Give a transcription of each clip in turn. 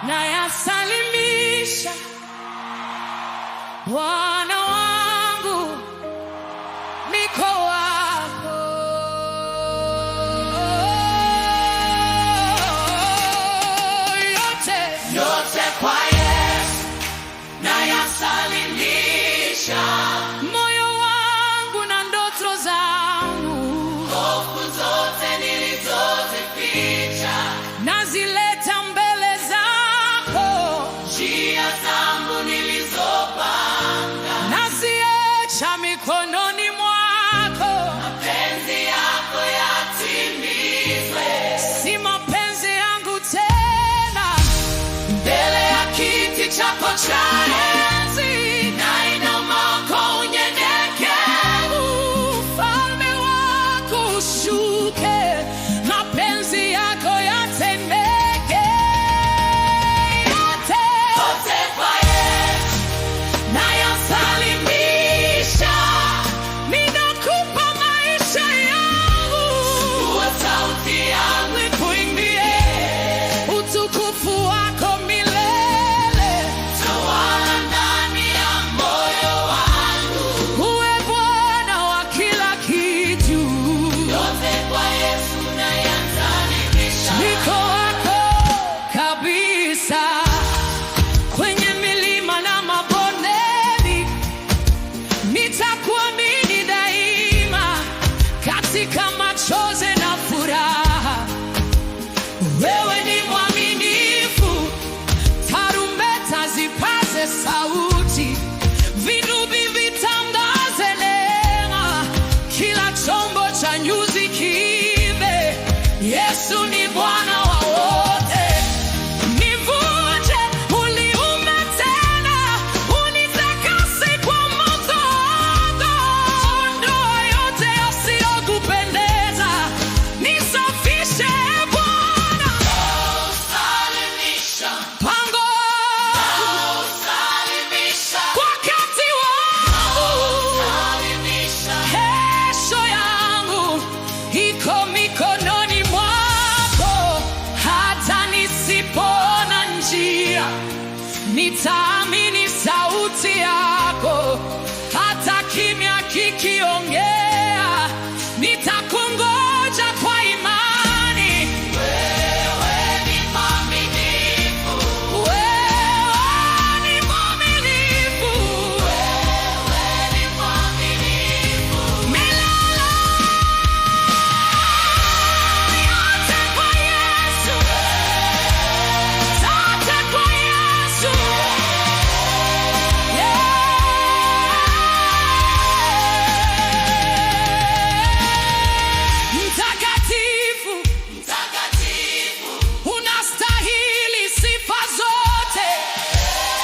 Nayasalimisha Bwana wangu, niko wako. Yote Yote kwa Yesu nayasalimisha, moyo wangu na ndoto zangu hofu zote nilizozificha, nazileta mbele zako, njia zangu nilizopanga, naziacha mikononi mwako. Mapenzi yako yatimizwe. Si mapenzi yangu tena, Mbele ya kiti chako cha enzi, nainama kwa unyenyekevu. Ufalme wako ushuke, mapenzi yako yatendeke. Yote Yote kwa Yesu nayasalimisha, ninakupa maisha yangu, uwe sauti yangu nikuimbie utukufu wako milele. Tawala ndani ya moyo wangu, Uwe Bwana wa kila kitu, yote kwa Yesu nayasalimisha. Niko wako kabisa, kwenye milima na mabondeni, nitakuamini daima, katika machozi na furaha. Wewe ni mwaminifu, tarumbeta zipaze sauti, vinubi vitangaze neema, kila chombo cha nyuzi kiimbe, Yesu ni Bwana wa wote. Nivunje uniumbe tena, unitakase kwa moto wako. Ondoa yote yasiyokupendeza, nisafishe Bwana. Salimisha, Pango salimisha, wakati wangu, salimisha. kesho yangu iko mikononi mwako. Hata nisipoona njia, nitaamini sauti yako. Hata kimya kikiongea, nitakungoja kwa imani. Wewe ni mwaminifu, Wewe ni mwaminifu, wewe ni mwaminifu. Milele yote kwa Yesu, zote kwa Yesu. Yeah. Mtakatifu, Mtakatifu, unastahili sifa zote.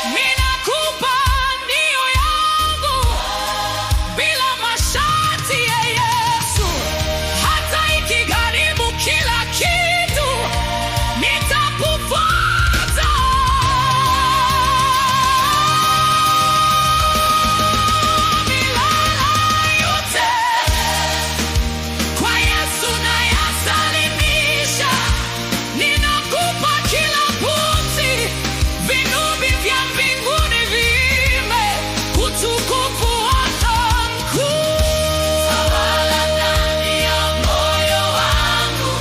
Ninakupa ndio yangu bila masharti ya Yesu, hata ikigharimu kila kitu, nitakufuata milele yote. Kwa Yesu nayasalimisha, ninakupa kila pumzi, vinubi vya mbinguni viimbe utukufu wako mkuu. tawala ndani ya moyo wangu,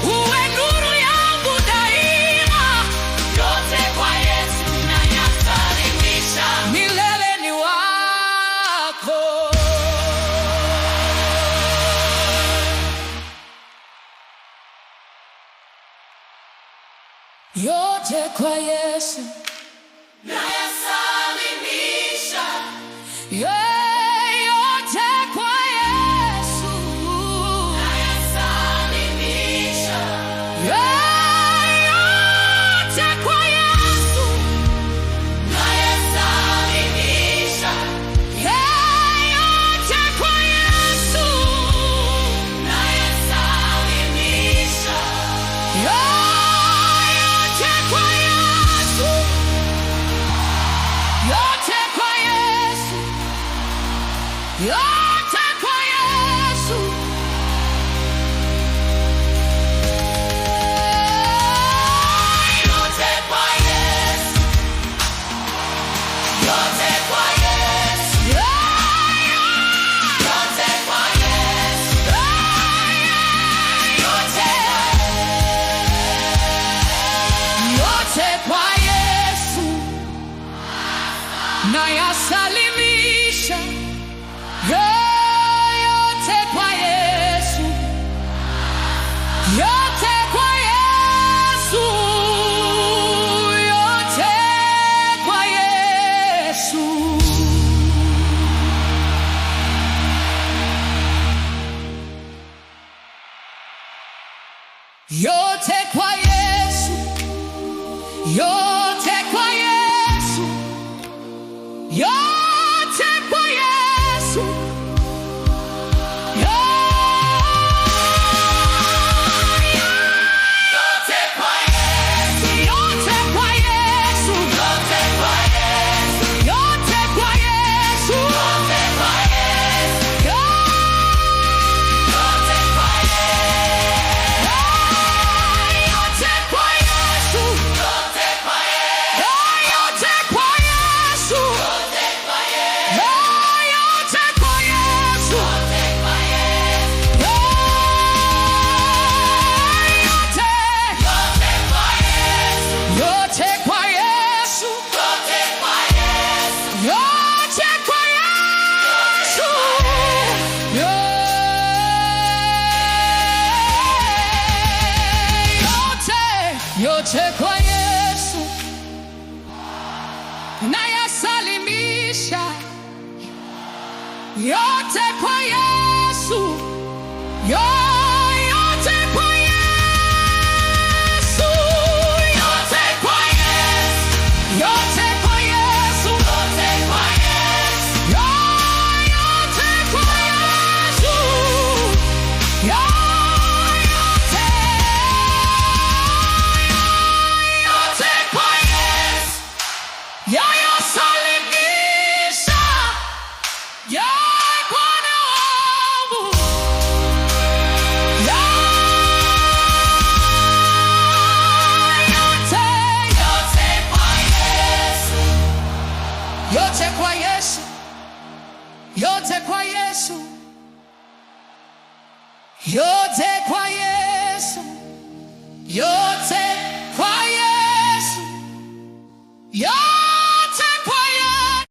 Uwe nuru yangu daima, yote kwa Yesu nayasalimisha. milele ni wako. Yote kwa Yesu, Nayasalimisha, yeah, yote kwa Yesu, nayasalimisha, yeah, yote kwa Yesu, nayasalimisha, yeah, yote kwa Yesu, nayasalimisha. yeah, yote kwa Yesu, yote kwa Yesu, yote kwa Yesu. Yote kwa Yesu. Nayasalimisha yote kwa Yesu, yote kwa Yesu, yote kwa Yesu. Yote kwa Yesu, yote kwa Yesu, yote kwa Yesu. Yote kwa Yesu. Yote kwa Yesu, Yote kwa Yesu. yote kwa Yesu, Yote kwa Yesu. Yote kwa yote kwa Yesu, Yote kwa Yesu. yote kwa Yesu, Yote kwa Yesu. yote kwa Yesu, Yote kwa Yesu. yote, Yote kwa Yesu. yote kwa Yesu, Yote kwa Yesu. yote kwa Yesu, yote, yote kwa Yesu, nayasalimisha yote kwa Yesu, yote kwa Yesu, Yote kwa Yesu. yote kwa Yesu, Yote kwa Yesu. yote kwa Yesu, yote, Yote kwa Yesu. yayasalimisha ya Bwana wangu, yote, Yote kwa Yesu. yote kwa Yesu, yote kwa Yesu, yote kwa Yesu, yote kwa Yesu, yote.